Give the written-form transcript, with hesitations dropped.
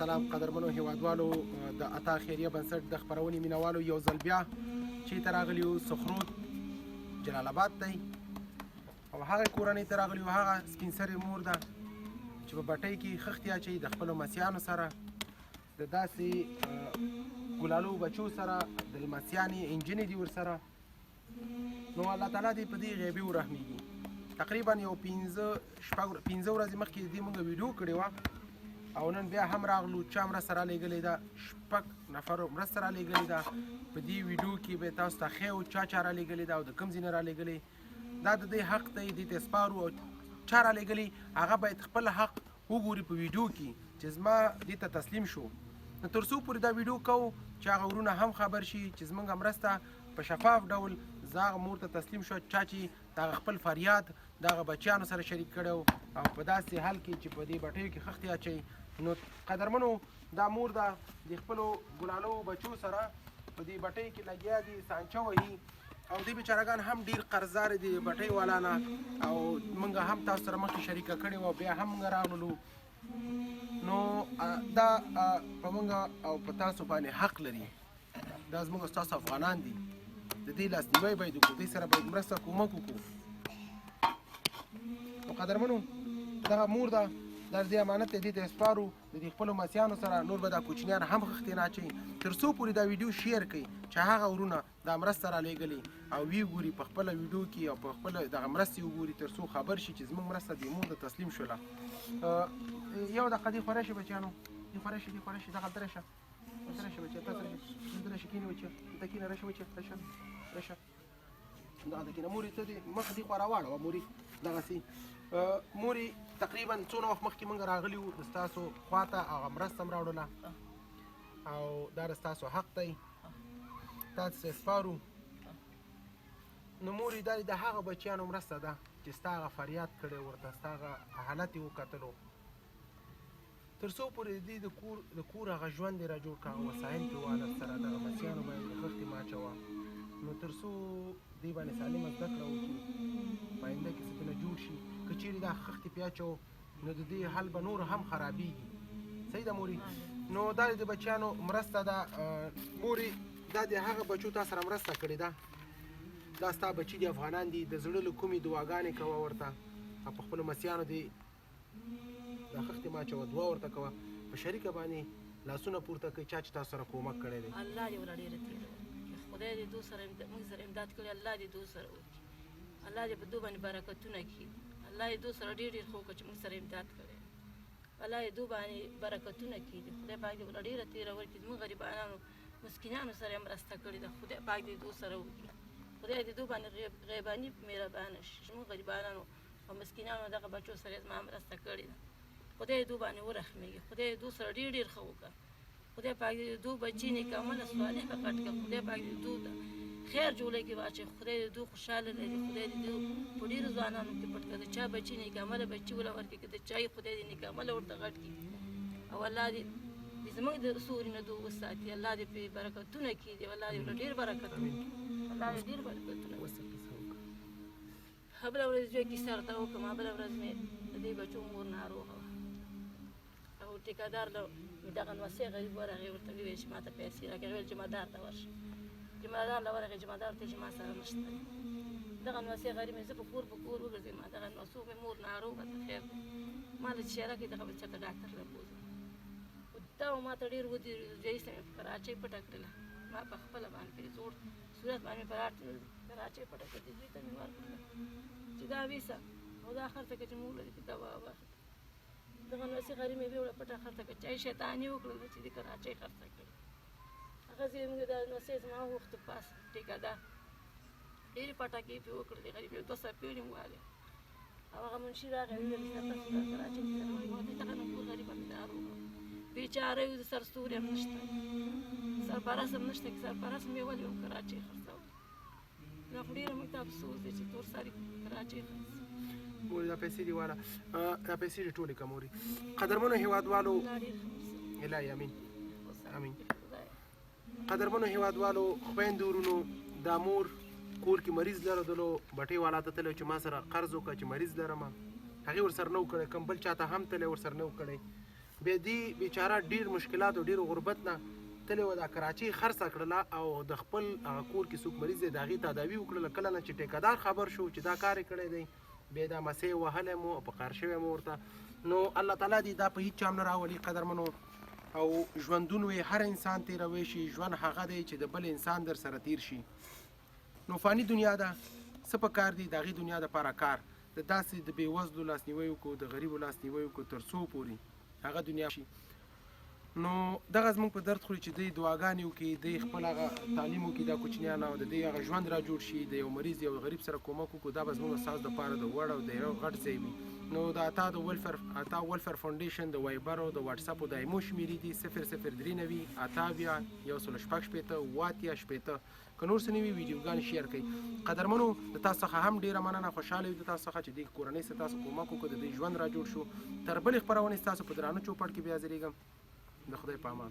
سلام قدرمنو هیوادوالو، د عطا خیریه بنسټ د خپرونې مینوالو، یو ځل بیا چې ته راغلي یو سخرود جلال آباد دی او هغه کورنۍ ته راغلي یو، هغه سپین سرې مور ده چې په بټۍ کې خښتې اچوي د خپلو مسیانو سره، د داسې ګلالو بچو سره، د لمسیانې انجنې دي ورسره. نو الله تعالی دې په دې غیبي ورحمیږي. تقریبا یو پنځه شپږ پنځه ورځې مخکې دې مونږ ویډیو کړې وه او نن بیا هم راغلو. چا مرسته را لېږلې ده؟ شپږ نفرو مرسته را لېږلې ده. په دې ویډیو کې به تاسو ته ښیو چا چا را لېږلې ده او د کوم ځای نه را لېږلې. دا د دې حق دی، دې ته سپارو او چا را لېږلې هغه باید خپل حق وګوري په ویډیو کې چې زما دې ته تسلیم شو. نو تر څو پورې دا ویډیو کوو چې هغه ورونه هم خبر شي چې زمونږ مرسته په شفاف ډول زاغ مور ته تسلیم شو، چا چې دغه خپل فریاد دغه بچیانو سره شریک کړو او په داسې حال کې چې په دې بټیو کې خښتې اچوي. نو قدرمنو، دا مور ده د خپلو ګلالو بچو سره په دې بټۍ کې لګیا دي، سانچه وهي او دې بیچارهګان هم ډیر قرضدار دي بټۍ والا نه. او مونږ هم تاسو سره مخکې شریکه کړې وه، بیا هم مونږ راغلو. نو دا په مونږ او په تاسو باندې حق لري، دا زموږ ستاسو افغانان دي، د دې لاسنیوی باید وکړو، دې سره باید مرسته کومک وکړو. نو قدرمنو، دغه مور ده، دا د دې امانت دی، دې ته یې سپارو د دې خپلو مسیانو سره. نور به دا کوچنیان هم خښتې نه اچوي. تر څو پورې دا ویډیو share کړئ چې هغه ورونه دا مرسته را لېږلې او وی ګوري په خپله ویډیو کې او په خپله دغه مرستې وګوري، تر څو خبر شي چې زموږ مرسته دې مور ته تسلیم شوله. یو دقیقه، دې خوره شي بچیانو، دې خوره شي، دې خوره شي، دغلته راشه، دلته راشه بچیه، تاسو راشه، دلته راشه، کښېنې بچیه، دلته کښېنه، راشه بچیه، راشه، راشه، دغلته کښېنه. مورې، ته دې مخ دې خوا راواړوه مورې، دغسې. مورې، تقریبا څونه وخت مخکې موږ راغلي وو د ستاسو خواته، هغه مرسته هم راوړله او دا د ستاسو حق دی، تاسو یې سپارو. نو مورې، دا د هغه بچیانو مرسته ده چې ستا هغه فریاد کړی ورته، ستا هغه حالت یې وکتلو، تر څو پورې د دې د کور هغه ژوند یې را جوړ کړه، هغه وسایل پرې واله سره دغه مسیانو باندې خښتې مه اچوه، نو تر څو دې باندې سالمه زده کړه وکړي، په آینده کې څه ترېنه جوړ شي. که چیرې دا خښتې پرې اچوو نو د دې حال به نور هم خرابیږي. صحیح ده مورې؟ نو دا د بچیانو مرسته ده. مورې، دا د هغه بچو تا سره مرسته کړې ده، دا ستا بچي دي، افغانان دي. د زړه له کومې دعاګانې کوه ورته او په خپلو مسیانو دې دا خښتې مه اچوه، دعا ورته کوه، په شریکه باندې لاسونه پورته کړئ چا چې تاسو سره کومک کړی دی. الله دې ولا ډېره تېره ورکړي. خدای دې دو سره موږ سره امداد کړي، الله دې دو سره وکړي، الله دې په دو باندې برکتونه کړي، الله دې دو سره ډېر ډېر ښه وکړي چې موږ سره امداد کړی. الله دې دو باندې برکتونه کړي. خدای پاک دې ولا ډېره تېره ورکړي. زموږ غریبانو مسکینانو سره یې مرسته کړې ده. خدای پاک دې دو سره وکړي. خدای دې دو باندې غیباني مهربانه شي چې موږ غریبانو او مسکینانو دغه بچو سره یې زما مرسته کړې ده. خدای دې دو باندې ورحمېږي. خدای دې دو سره ډېر ډېر ښه وکړه. خدای پاک دې دو بچي نیک عمله صالح غټ کړه. خدای پاک دې دو ته خیر جوړی کې واچوي. خدای دې دو خوشحاله لري. خدای دې دو په ډېرو ځوانانو کې پټ کړه. د چا بچي نیک عمله بچي وله ورکړي، که د چا یې خدای دې نیک عمله ورته غټ کړي او الله دې زموږ د سوري نه دو وساتي. الله دې پرې برکتونه کړي. الله دې ورله ډېر برکت وکړي. الله دې ډېر برکتونه وکړي. بله ورځ زوی کیسه راته وکړم. بله ورځ مې د دې بچو مور ناروغه وه او ټیکهدار له مې دغه نوسې غریب ورغی، ورته ویې چې ماته پیسې راکړه. ویل جمعدار ته ورشه. جمعدار له ورغی، جمعدار ته چې ما سره نشته. دغه نوسې غریب مې زه په کور په کور وګرځېدم. دغه نوسو مې مور ناروغه ده، خیر دی، ما له چې راکړي دغه به چېرته ډاکټر له بوځم. دا ما ته ډېر ودرېدو. ځای مې په کراچۍ پټه کړله. ما په خپله باندې په زوړ صورت باندې کراچۍ پټه کړه، دوی ته مې ورکړله چې دا ویسه او دا خرڅه کړه چې موږ له دې دوا واخلو. دغه نوسې غریب مې ویوړه پټه خرڅه کړه. چا یې شیطاني وکړله چې د کراچۍ خرڅه کړې. هغه ځای موږ دا نوسې زما وغوښته پاس ټیکهدار، ډېرې پټکې پرې وکړلې. غریب یو دوه څپېړې مو والې او هغه منشي راغی، ویل چې تاسو دا کراچۍ کې راوړئ. ما ته دغه نو غریبه مې ناروغه بیچاره یو، د سر ستوری هم نشته، سرپرست هم نشته، که سرپرست مې ولې هم کراچۍ خرڅول. دا خو ډېره موږ ته افسوس دی چې تور سري کراچۍ خرڅ. مورې، دا پیسې دې واله، دا پیسې دې ټولې که مورې. قدرمنو هیوادوالو، الله ډېر ښه ورسره. الهي امین، امین. خدای. قدرمنو هیوادوالو، خویندو، ورونو، دا مور کور کې مریض لرلو، بټۍ والا ته تللی چې ما سره قرض وکړه چې مریض لرم. هغې ورسره نه و کړی، کوم بل چاته هم تللی ورسره نه و کړی. بیا دی بیچاره ډیر مشکلات او ډیر غربت نه تللی وه، دا کراچۍ خرڅه کړله او د خپل هغه کور کې څوک مریض دی د هغې تداوي وکړله. کله نه چې ټیکهدار خبر شو چې دا کار یې کړی دی، بیا دا مسې وهلی مو او په قهر شوی مو ورته. نو الله تعالی دې دا په هیڅ چا هم نه راولي قدرمنو. او ژوندون وي هر انسان تېروی شي، ژوند هغه دی چې د بل انسان در سره تیر شي. نو فاني دنیا ده، څه په کار دي د هغې دنیا دپاره کار د داسې د بېوزلو لاسنیوی وکړو، د غریبو لاسنیوی وکړو، تر څو پورې هغه دنیا شي. نو دغه زموږ په درد خوري چې دوی دعاګانې وکړي، دوی خپل هغه تعلیم وکړي دا کوچنیان، او د دوی هغه ژوند را جوړ شي، د یو مریض یو غریب سره کومک وکړو، دا به زموږ ستاسو دپاره د وړ او د یو غټ ځای وي. نو د عطا د ولفر عطا ولفر فاونډیشن د وایبر او د واتساپ او د ایمو شمیرې دي 0093 78 166 80 60. که نور څه نه وي ویډیوګانې share کړئ. قدرمنو د تاسو څخه هم ډېره مننه، خوشحاله یو د تاسو څخه چې دې کورنۍ سره تاسو کومک وکړو، د دې ژوند را جوړ شو. تر بلې خپرونې ستاسو په درانه چوپړ کې بیا حاضرېږم. د خدای په امان.